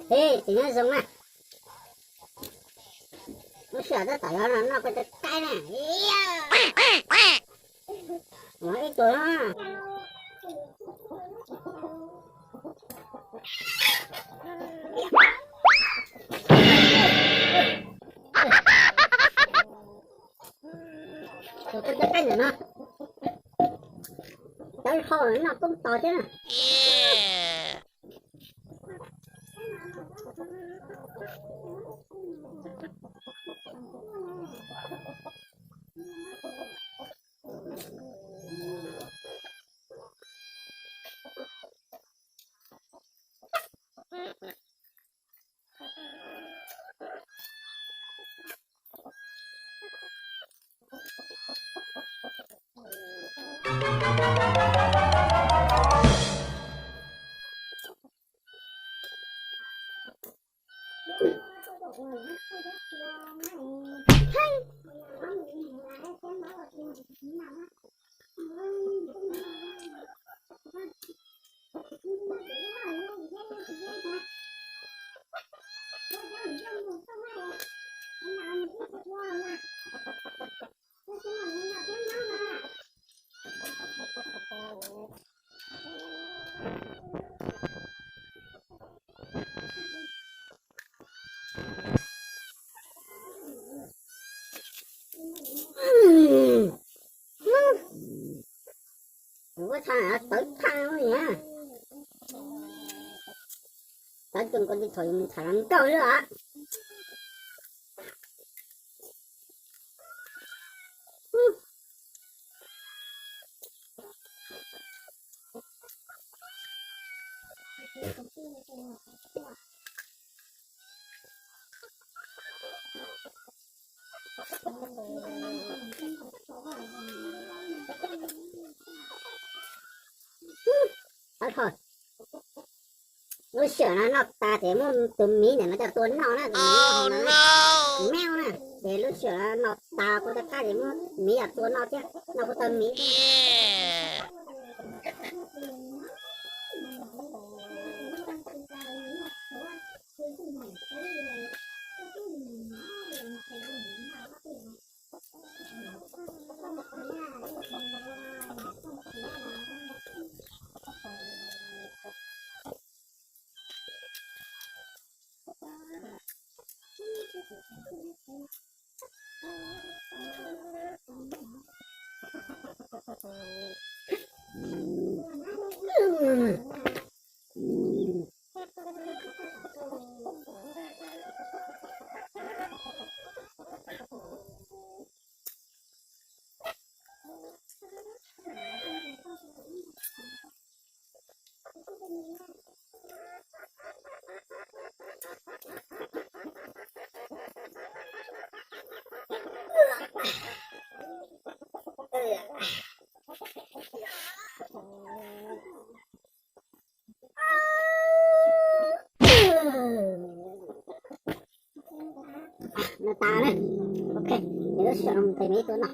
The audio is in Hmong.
Txiv nyob zoo na, lub sij hawm tab tom yuav noj koj cov qaib na. Ua ib tug no. Tus koj cov qaib ntawm no, cov hlau noj koob tos thiab na. Kuv txhaj tawv tag li na. Tawv ces kuv tsis thaum yus mus tham hluas nkauj xwb os. Lub sij hawm no noj tas ces muab tus miv ntawm no coj tua noj na, tus miv no, miv na, ces lub sij hawm no noj tas kuv cov qaib ces muab miv coj tua noj thiab, noj kuv tau miv. No tas na. Ok, ces lub sij hawm no mus tes miv tua noj.